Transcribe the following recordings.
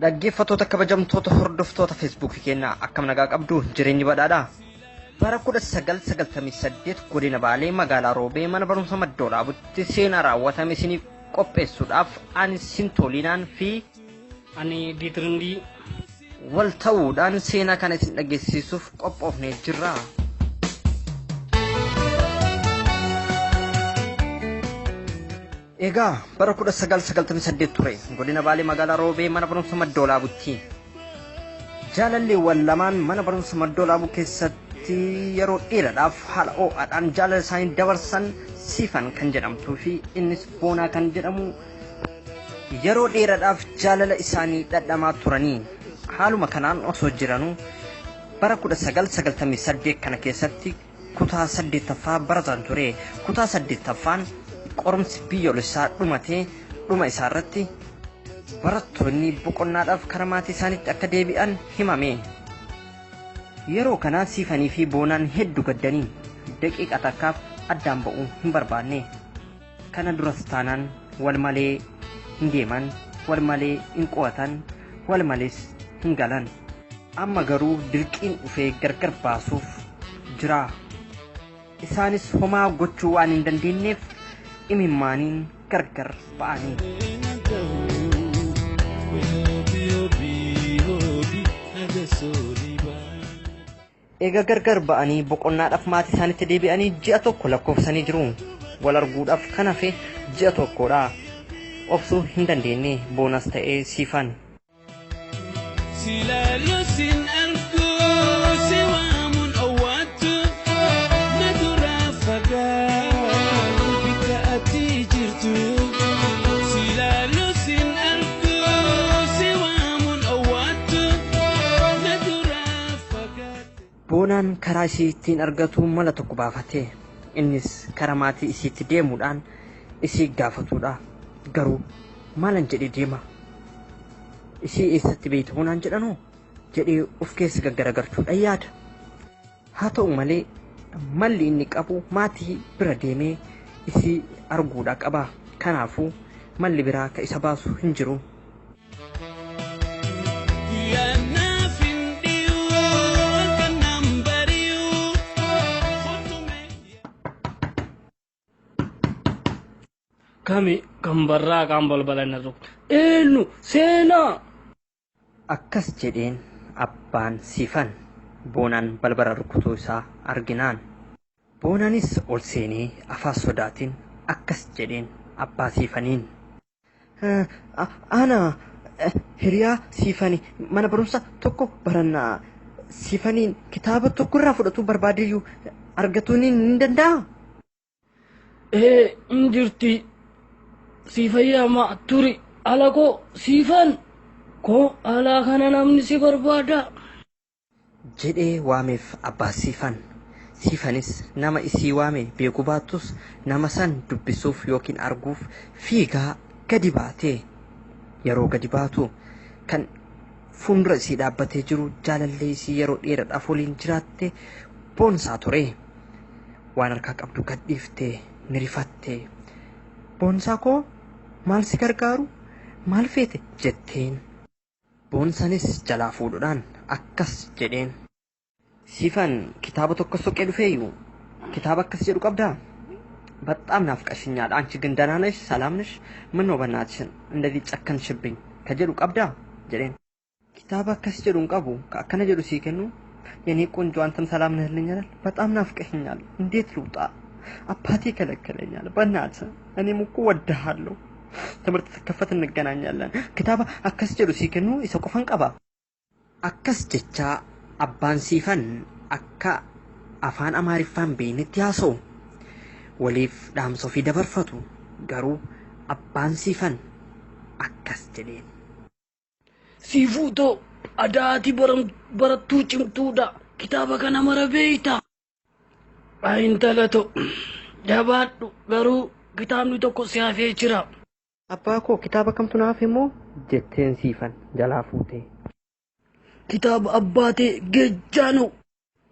Dhaggeeffattoota kabajamtoota hordoftoota feesbuukii keenyaa akkam nagaa qabdu jireenyi badhaadhaa. Bara 1998 godina Baalee magaalaa Roobee mana barumsa Madda Walaabutti seenaa raawwatame isiniif qopheessuudhaaf ani Sintooliinaan fi Ani Diitirindii wal ta'uudhaan seenaa kana isin dhageessisuuf qophoofnee jirra. Egaa bara 1998 ture godina Baalee magaalaa Roobee mana barumsa Madda Walaabutti. Jaalalleewwan lamaan mana barumsa Madda Walaabuu keessatti yeroo dheeraadhaaf haala ho'aadhaan jaalala isaanii dabarsan Siifan kan jedhamtuu fi innis Boonaa kan jedhamu yeroo dheeraadhaaf jaalala isaanii dhadhamaa turanii haaluma kanaan osoo jiranuu bara 1998 kana keessatti kutaa saddeettaffaa baratan ture. Kutaa saddeettaffaan qorumsi biyyoolessaa dhumatee dhuma isaarratti barattoonni boqonnaadhaaf karaa maatii isaaniitti akka deebi'an himame. Yeroo kana Siifanii fi Boonaan hedduu gaddanii daqiiqa takkaaf addaan ba'uu hin barbaanne. Kana duras taanaan wal malee hin deeman, wal malee hin qo'atan, wal malees hin galan. Amma garuu dirqiin dhufee gargar baasuuf jira. Isaanis homaa gochuu waan hin dandeenyeef imimmaaniin gargar ba'anii. Egaa gargar ba'anii boqonnaadhaaf maatii isaaniitti deebi'anii ji'a tokko lakkoofsanii jiru. Wal arguudhaaf kan hafe ji'a tokkodha. Obsuu hin dandeenye Boonas ta'ee Siifan. Silaalusin arguu si waamuun owwaattu na duraa fagaatu bikka ati jirtu. Silaalusin arguu si waamuun owwaattu na duraa fagaatu. Boonaan karaa ishii ittiin argatu mala tokko baafate. Innis karaa maatii ishiitti deemuudhaan ishii gaafatudha. Garuu maalan jedhee deema? Ishii eessatti beektu Boonaan jedhanoo? Jedhee of keessa gaggaragalchuudhaan yaada. Haa ta'u malee malli inni qabu maatii bira deemee isii arguudha qaba. Kanaafuu malli biraa ka isa baasu hin jiru. Yaanaaf hin dhiyu halkan naan bari'u kottume. Kami kan barraa kaan balbala inni rukute. Eenyu seenaa. Akkas jedheen abbaan Siifan Boonaan balbala rukutuu isaa arginaan. Boonaanis ol seenee afaan sodaatiin akkas jedheen abbaa Siifaniin. Ana hiriyaa Siifani mana barumsa tokko barannaa. Siifaniin kitaaba tokko irraa fudhatuu barbaadeyyuu argatuun ni danda'a. Ee hin jirti. Siifayyaa turi ala koo Siifan koo alaa kana namni si barbaada. Jedhee waameef abbaa Siifan. Siifanis nama isii waame beekuu baattus nama san dubbisuuf yookiin arguuf fiigaa gadi baate. Yeroo gadi baatu kan fuuldura isii dhaabbatee jiru jaalallee isii yeroo dheeraadhaaf waliin jiraatte Boonsaa ture. Waan harkaa qabdu gad dhiiftee ni rifatte. Boonsaa koo maal si gargaaru? Maal feete? Jetteen. Boonsaanis jalaa fuudhuudhaan akkas jedheen. Siifan kitaaba tokko soqee dhufeeyyu kitaaba akkas jedhu qabdaa? በጣም ናፍቀሽኛል። አንቺ ግን ደህና ነሽ? ሰላም ነሽ? ምን ነው በእናትሽን እንደዚህ ጨከንሽብኝ? ከጀዱ ቀብዳ ጀዴን kitaaba akkas jedhu hin qabu ka akkana jedhu sii kennu የኔ ቆንጆ አንተም ሰላም ነህልኝ አይደል? በጣም ናፍቀሽኛል። እንዴት ልውጣ? አባቴ ከለከለኛል። በእናትህ እኔም እኮ ወድሃለሁ። ትምህርት ሲከፈት እንገናኛለን። kitaaba akkas jedhu sii kennu isa qofan qaba. Akkas jechaa abbaan Siifan akka afaan Amaariffaan beeknetti haasa'u. Waliif dhaamsa ofii dabarfatu. Garuu abbaan Siifan akkas jedheen. Siifuu too adaati barattuu cimtuudha. Kitaaba kana mara beeyta. Ay intala too jabaadhu garuu kitaabni tokko si hafee jira. Abbaa koo kitaaba kamtu naaf immoo jetteen Siifan jalaa fuutee. Kitaaba abbaatee geejjaanoo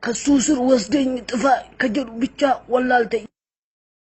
kan suusur wasdeeny xifaa ka jedhu bichaa wallaalte.